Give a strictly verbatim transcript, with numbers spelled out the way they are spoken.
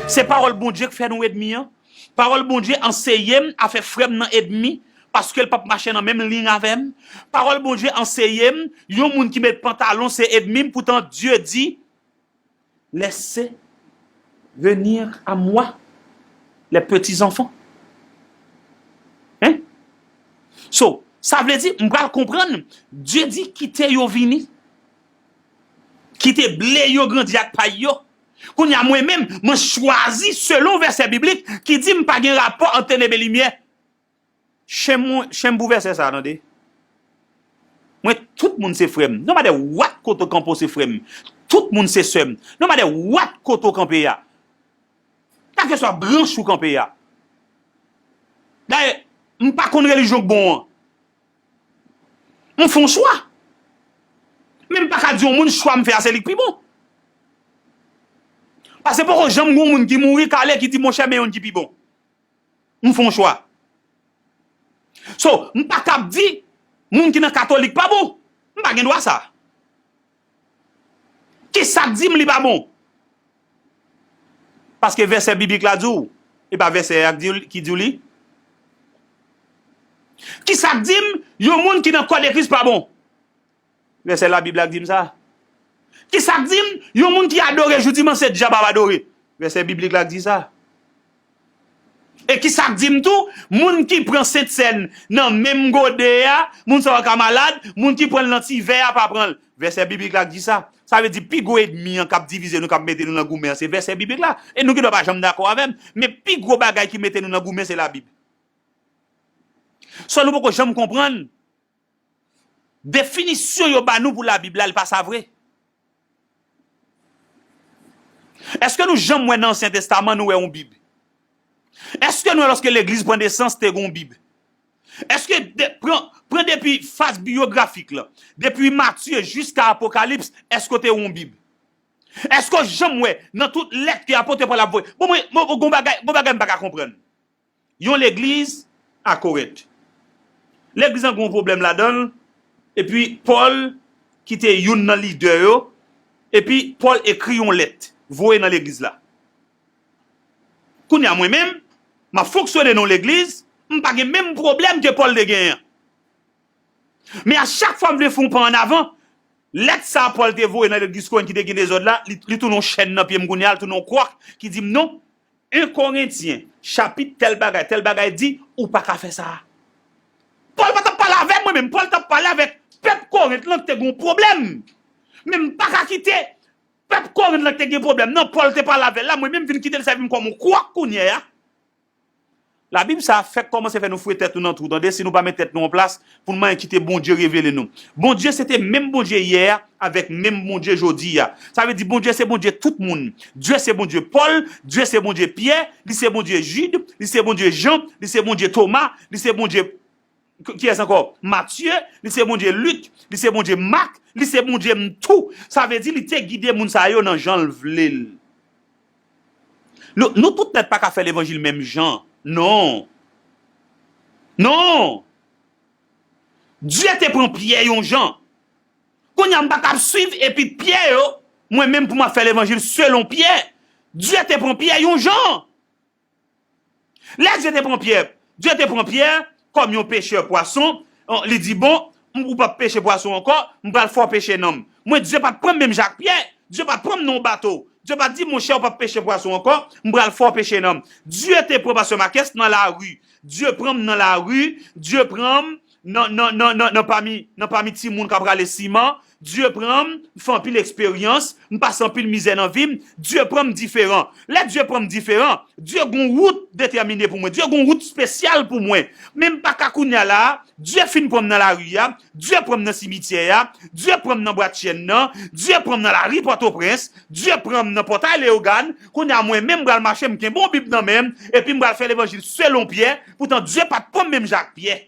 Se pawòl Bondye k fè nou ènmi an. Pawòl Bondye anseye m a fè frè m nan ènmi, paske l p ap mache nan menm liy avè m. Pawòl Bondye anseye m, yon moun ki met pantalon se ènmi m, poutan Dye di, laissez venir à moi les petits enfants. Hein? So, sa vle di, m pral konprann, Dye di kite yo vini. Kite ble yo grandi ak pay yo. Kounye a mwen menm, mwen chwazi selon vèsè biblik ki di m pa gen rapò ant tenèb e limyè. Chen m, chen m pou vèsè sa a, tande. Mwen, tout moun se frè m. No matter what kote w kanpe w se frè m. Tout moun se sè m. No matter what kote w kanpe a. Kèlkeswa branch ou kanpe a. Dayè, m pa konn relijyon k bon an. M fè yon chwa. Men m pa ka di yon moun chwa m fè a se li k pi bon. Paske poko janm gen yon moun ki mouri kale ki di monchè men youn ki pi bon. M fè yon chwa. So, m pa kab di moun ki nan katolik pa bon. M pa gen dwa sa. Kisa k di m li pa bon? Paske vèsè biblik la di w, e pa vèsè a ki di w li. Kisa k di m yon moun ki nan kò de Kris pa bon? Vèsè Labib la k di m sa. Kisa k di m yon moun ki adore jou dimanch se dyab ap adore? Vèsè biblik la k di sa. E kisa k di m tou, moun ki pran sentsèn nan menm gode a, moun sa yo ka malad, moun ki pran l nan ti vè a pa pran l. Vèsè biblik la k di sa. Sa vle di pi gwo ènmi an k ap divize nou, k ap mete nou nan goumen an, se vèsè biblik la. E nou gendwa pa janm dakò avè m, men pi gwo bagay ki mete nou nan goumen se Labib. Sa nou poko janm konprann, definisyon yo ba nou pou Labib la, li pa sa vre. Èske nou janm wè nan Ansyen Testaman nou wè yon Bib? Èske nou wè lòske legliz pran nesans te gen yon Bib? Èske de, pran, pran depi faz biyografik la, depi Matye jiska Apokalips, èske w te wè yon Bib? Èske w janm wè nan tout lèt ke apot Pòl ap voye? Bon, mwen, mwen, gon bagay, gon bagay m pa ka konprann. Yon legliz a Korent. Legliz lan gen yon pwoblèm ladan l, epi Pòl, ki te youn nan lidè yo, epi Pòl ekri yon lèt, voye nan legliz la. Kounye a mwen menm, m ap fonksyone nan yon legliz, m pa gen menm pwoblèm ke Pòl te genyen an. Men a chak fwa m vle fè yon pa ann avan, lèt sa a Pòl te voye nan legliz Korent ki te gen dezòd la, li, li tounen yon chèn nan pye m kounye a, li tounen yon kwòk ki di m non, en Korentyen, chapit tèl bagay, tèl bagay di, ou pa ka fè sa a. Pòl pa t ap pale avè m, mwen menm, Pòl t ap pale avèk pèp Korent lan ki te gen yon pwoblèm. Men m pa ka kite pèp Korent lan ki te gen pwoblèm nan, Pòl te pale avè l la, mwen menm vin kite l sèvi m kòm yon kwòk kounye a. Labib sa a fèk kòmanse fè nou foure tèt nou nan twou, tande, si nou pa met tèt nou an plas pou n manyen kite Bondye revele nou. Bondye se te menm Bondye yè a avèk menm Bondye jodi a. Sa vle di Bondye se Bondye tout moun. Dye se Bondye Pòl, Dye se Bondye Pyè, li se Bondye Jid, li se Bondye Jan, li se Bondye Toma, li se Bondye K-, kiyès ankò? Matye, li se Bondye Lik, li se Bondye Mak, li se Bondye m tou. Sa vle di li te gide moun sa yo nan jan l vle l. Nou, nou tout nèt pa ka fè levanjil menm jan. Non. Non. Dye te pran Pyè yon jan. Kounye a m pa ka ap swiv epi Pyè yo, mwen menm pou m ap fè levanjil selon Pyè. Dye te pran Pyè yon jan. Lè Dye te pran Pyè, Dye te pran Pyè kòm yon pechè pwason, li di, bon, m, ou p ap peche pwason ankò, m pral fè w peche nanm. Mwen, Dye pa t pran m menm jan ak Pyè, Dye pa t pran m nan yon bato. Dye pa t di, monchè, ou p ap peche pwason ankò, m pral fè w peche nanm. Dye te pran pastè Makès nan lari. Dye pran m nan lari, Dye pran m nan, nan, nan, nan, nan pami, nan pami timoun k ap rale siman, Dye pran m, m fè anpil eksperyans, m pase anpil mizè nan vi m, Dye pran m diferan. Lè Dye pran m diferan, Dye gon wout detèmine pou mwen, Dye gon wout espesyal pou mwen. Men m pa ka kounye a la a, Dye fin pran m nan lari a, Dye pran m nan simityè a, Dye pran m nan bwat chèn nan, Dye pran m nan lari Pòtoprens, Dye pran m nan Pòtay Leyogàn, kounye a mwen menm m pral mache, m kenbe yon Bib nan men m, epi m pral fè levanjil selon Pyè, poutan Dye pa t pran m menm jan ak Pyè.